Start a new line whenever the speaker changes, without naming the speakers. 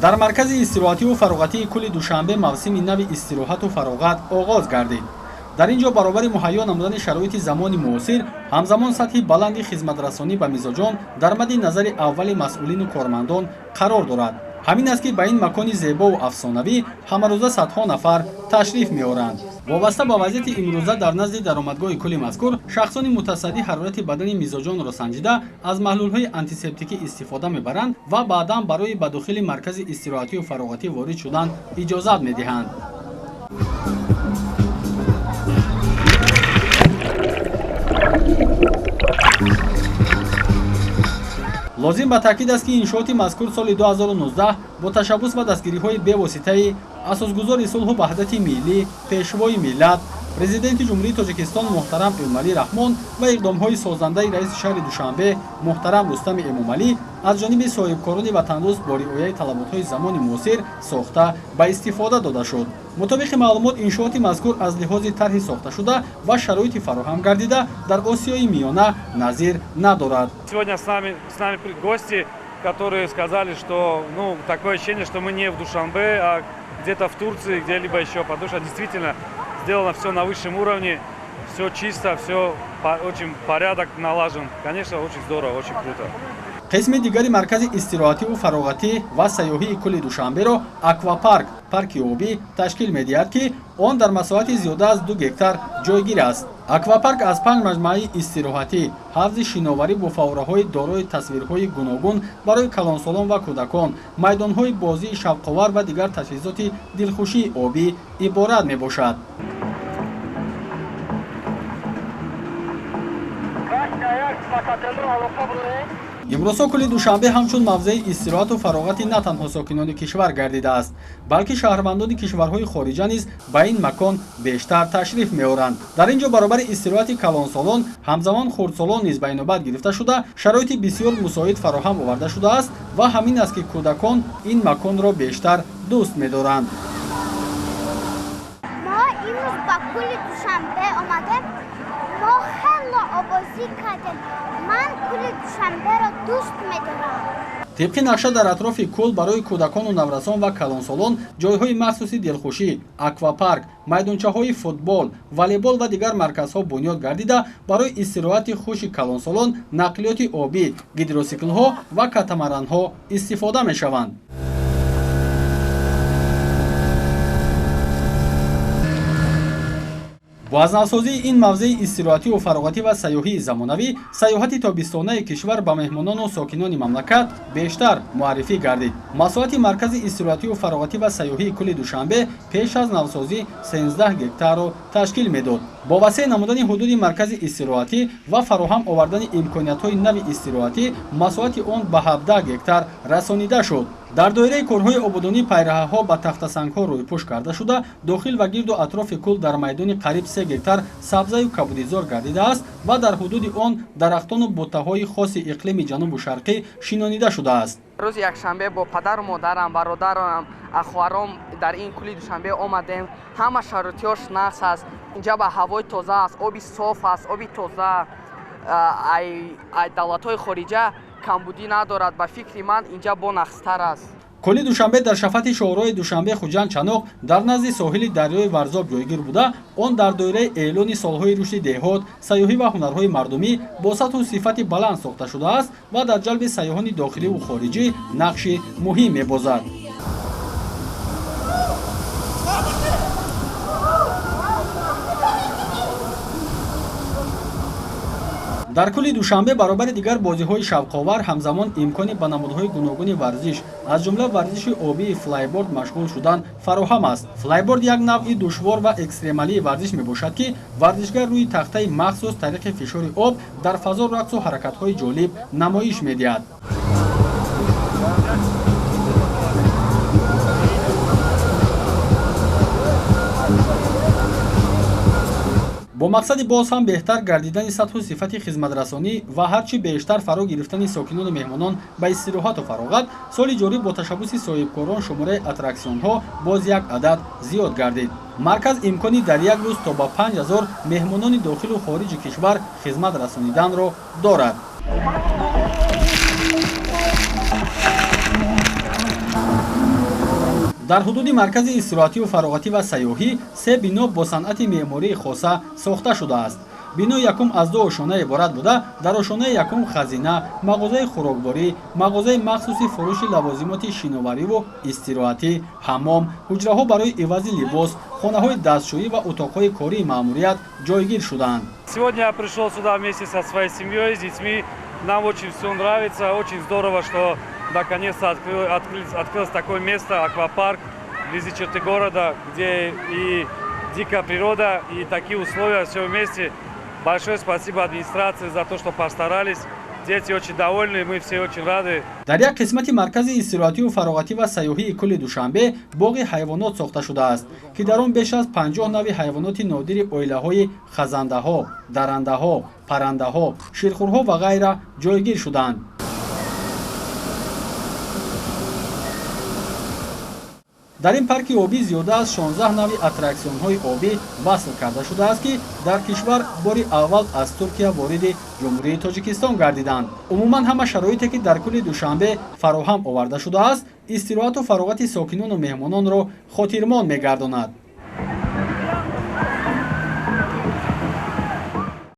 Дар маркази истироҳативу фароғатии кӯли Душанбе мавсими нави истироҳату фароғат оғоз гардид. Дар ин ҷо баробари муҳайё намудани шароити замони муосир, ҳамзамон сатҳи баланди хизматрасонӣ ба мизоҷон дар мадди назари аввали масъулину кормандон қарор дорад. Ҳамин аст, ки ба ин макони зебову афсонавӣ ҳамарӯза садҳо нафар ташриф меоранд. Вобаста ба вазъияти имрӯза дар назди даромадгоҳи кӯли мазкур шахсони мутасаддӣ ҳарорати бадани мизоҷонро санҷида, аз маҳлулҳои антисептикӣ истифода мебаранд ва баъдан барои ба дохили маркази истироҳатию фароғатӣ ворид шудан иҷозат медиҳанд. Лозим ба таъкид аст, ки иншооти мазкур соли 2019 бо ташаббус ва дастгириҳои бевоситаи асосгузори сулҳу ваҳдати миллӣ, пешвои миллат, президенти Ҷумҳурии Тоҷикистон муҳтарам Эмомалӣ Раҳмон ва иқдомҳои созандаи раиси шаҳри Душанбе муҳтарам Рустами Эмомалӣ аз ҷониби соҳибкорони ватандӯст бо риояи талаботҳои замони муосир сохта ба истифода дода шуд. Мутобиқи маълумот, иншооти мазкур аз лиҳози тарҳи сохташуда ва шароити фароҳам гардида дар Осиёи Миёна назир надорад.
Сегодня с нами гости, которые сказали, что, ну, такое ощущение, что мы не в Душанбе, а где-то в Турции, где-либо еще, потому что действительно сделано все на высшем уровне, все чисто, все очень порядок налажен. Конечно, очень здорово, очень круто.
Қисми дигари маркази истироҳативу фароғатӣ ва сайёҳии кӯли Душанберо аквапарк, парки обӣ ташкил медиҳад, ки он дар масоҳати зиёда аз 2 гектар ҷойгир аст. Аквапарк аз панҷ маҷмӯаи истироҳатӣ, ҳавзи шиноварӣ бо фаввораҳои дорои тасвирҳои гуногун барои калонсолон ва кӯдакон, майдонҳои бозии шавқовар ва дигар таҷҳизоти дилхушии обӣ иборат мебошад. Имрӯзҳо кӯли Душанбе ҳамчун мавзеи истироҳату фароғати на танҳо сокинони кишвар гардидааст, балки шаҳрвандони кишварҳои хориҷа низ ба ин макон бештар ташриф меоранд. Дар ин ҷо баробари истироҳати калонсолон ҳамзамон хурдсолон низ ба инобат гирифта шуда, шароити бисёр мусоид фароҳам оварда шудааст ва ҳамин аст, ки кӯдакон ин маконро бештар дӯст медоранд.
Мо имрӯз ба кӯли Душанбе омадем. Мо хело обозӣ кардем. Ман кӯли Душанберо дӯст медорам.
Тибқи нақша, дар атрофи кӯл барои кӯдакону наврасон ва калонсолон ҷойҳои махсуси дилхушӣ, аквапарк, майдончаҳои футбол, волейбол ва дигар марказҳо бунёд гардида, барои истироҳати хуши калонсолон нақлиёти обӣ, гидросиклҳо ва катамаранҳо истифода мешаванд. Бо аз навсозии ин мавзеи истироҳативу фароғатӣ ва сайёҳии замонавӣ сайёҳати тобистонаи кишвар ба меҳмонону сокинони мамлакат бештар муаррифӣ гардид. Масоҳати маркази истироҳативу фароғатӣ ва сайёҳии кӯли Душанбе пеш аз навсозӣ 13 гектарро ташкил медод. Бо васеъ намудани ҳудуди маркази истироҳатӣ ва фароҳам овардани имкониятҳои нави истироҳатӣ масоҳати он ба 17 гектар расонида шуд. Дар доираи корҳои ободонӣ пайраҳаҳо ба тахтасангҳо рӯйпӯш карда шуда, дохил ва гирду атрофи кӯл дар майдони қариб 3 гектар сабзаю кабудизор гардидааст ва дар ҳудуди он дарахтону буттаҳои хоси иқлими ҷанубу шарқӣ шинонида шудааст.
Рӯзи якшанбе бо падару модарам, бародарам, хоҳаром дар ин кӯли Душанбе омадем. Ҳама шароитиёш нағз аст. Инҷа ба ҳавои тоза аст, оби соф аст, оби тоза. Ай давлатҳои хориҷа камбудӣ надорад. Ба фикри ман, инҷа бо нағзтар аст.
Кӯли Душанбе дар шафати шоҳроҳи Душанбе Хуҷанд Чаноқ дар назди соҳили дарёи Варзоб ҷойгир буда, он дар доираи эълони солҳои рушди деҳот, сайёҳӣ ва ҳунарҳои мардумӣ бо сатҳу сифати баланд сохта шудааст ва дар ҷалби сайёҳони дохиливу хориҷӣ нақши муҳим мебозад. Дар кӯли Душанбе баробари дигар бозиҳои шавқовар ҳамзамон имкони ба намудҳои гуногуни варзиш, аз ҷумла варзиши обии флайборд машғул шудан фароҳам аст. Флайборд як навъи душвор ва экстремалии варзиш мебошад, ки варзишгар рӯи тахтаи махсус тариқи фишори об дар фазо рақсу ҳаракатҳои ҷолиб намоиш медиҳад. Бо мақсади боз ҳам беҳтар гардидани сатҳу сифати хизматрасонӣ ва ҳарчи бештар фаро гирифтани сокинону меҳмонон ба истироҳату фароғат, соли ҷорӣ бо ташаббуси соҳибкорон шумораи аттраксионҳо боз як адад зиёд гардид. Марказ имкони дар як рӯз то ба 5000 меҳмонони дохилу хориҷи кишвар хизмат расониданро дорад. Дар ҳудуди маркази истироҳатию фароғатӣ ва сайёҳӣ се бино бо санъати меъмории хоса сохта шудааст. Бинои якум аз ду ошёна иборат буда, дар ошёнаи якум хазина, мағозаи хӯрокворӣ, мағозаи махсуси фурӯши лавозимоти шиновариву истироҳатӣ, ҳаммом, ҳуҷраҳо барои ивази либос, хонаҳои дастшӯӣ ва утоқҳои кории маъмурият ҷойгир шудаанд.
Сегодня я пришел сюда вместе со своей семьей, с детьми. Нам очень все нравится, очень здорово, что наконец-то открылось такое место, аквапарк, вблизи черты города, где и дикая природа, и такие условия, все вместе. Большое спасибо администрации за то, что постарались. Дети очень довольны, мы все очень рады.
Дар як қисмати маркази истироҳатию фароғатӣ ва сайёҳии кӯли Душанбе боғи ҳайвонот сохта шудааст, ки дар он беш аз 50 нави ҳайвоноти нодири оилаҳои хазандаҳо, дарандаҳо, паррандаҳо, ширхӯрҳо ва ғайра ҷойгир шудаанд. Дар ин парки обӣ зиёда аз 16 нави аттраксионҳои обӣ васл карда шудааст, ки дар кишвар бори аввал аз Туркия вориди Ҷумҳурии Тоҷикистон гардиданд. Умуман, ҳама шароите, ки дар кӯли Душанбе фароҳам оварда шудааст, истироҳату фароғати сокинону меҳмононро хотирмон мегардонад.